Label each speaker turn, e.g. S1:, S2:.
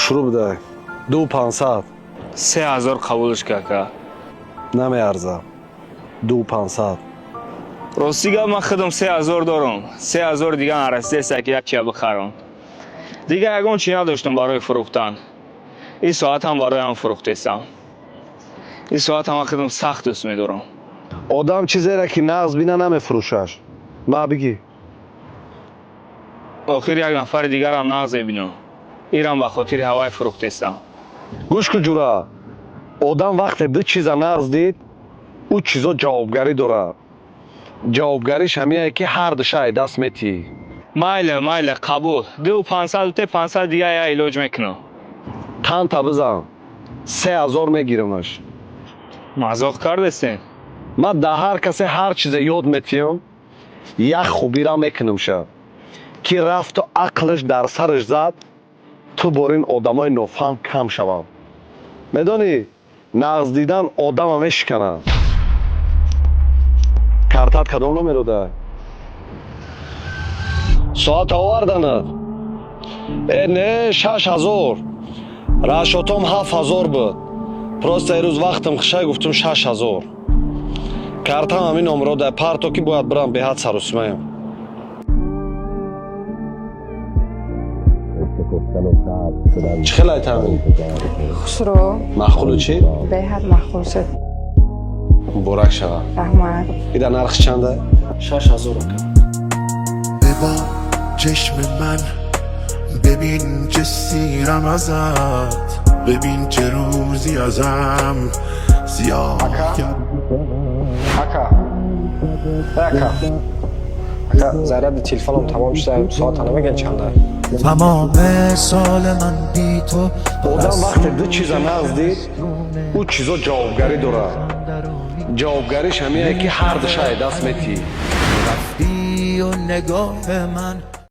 S1: Хушрӯ будай. 2500.
S2: 3000 қабулш кака.
S1: Намеарза. 2500.
S2: Рости гап, ман худам 3000 дорам. 3000 дига нарасидеста, ки як чия бихарам. Дига ягон чи надоштам барои фурӯхтан. Ин соатам бароям фурӯхтестам. Ин соатам ман худам сахт дӯст медорам.
S1: Одам чизере ки нағз бина, намефурӯшаш. Ма, бигӣ.
S2: Охир як нафари дигарам нағз мебинам. Ирам ба хотири ҳавай фурӯхтестам.
S1: Гӯш кун, ҷура. Одам вақте ду чиза нағз дид, ӯ чизо ҷавобгарӣ дорад. Ҷавобгариш ҳамияе, ки ҳар душай даст метиҳӣ.
S2: Майле, майле, қабул. 2500 те, 500 дига я илоҷ мекунам.
S1: Танта бизан. 3000 мегирамаш.
S2: Мазоқ кардестен?
S1: Ман дар ҳар касе ҳар чизе ёд метиҳам, як хубира мекунамша, ки рафту ақлаш дар сараш зад, ту бор ин одамои нофаҳм кам шаванд. Медонӣ, нағз дидан одама мешиканад. Картат кадом номерода? Соата оварданад? Э, не, 6000. Расчётом 7000 буд, просто ирӯз вақтам хушай, гуфтум 6000. Картам ҳамин номерода. Парто, ки бояд бирам, беҳад сарусимаям. Чӣ хел айтамин?
S3: Хушрӯ.
S1: Маъқулу чӣ?
S3: Беҳад маъқул шуд.
S1: Муборак шавад.
S3: Раҳмат.
S1: Ида нархи чанда?
S4: 6000, ака.
S5: ببا چشم من، ببین چه سیرم ازت، ببین چه روزی ازم سیاه کرد.
S4: Ака, ака, ака, заряди телефоном тамом шуда. Соата намегӯян чанда?
S5: تمام سال من بی تو
S1: Одам вақте ду чиза нағз дид, ӯ чизо ҷавобгарӣ дорад. Ҷавобгариш ҳамияе, ки ҳар душай даст метиҳӣ.
S5: رفتی و نگاه من.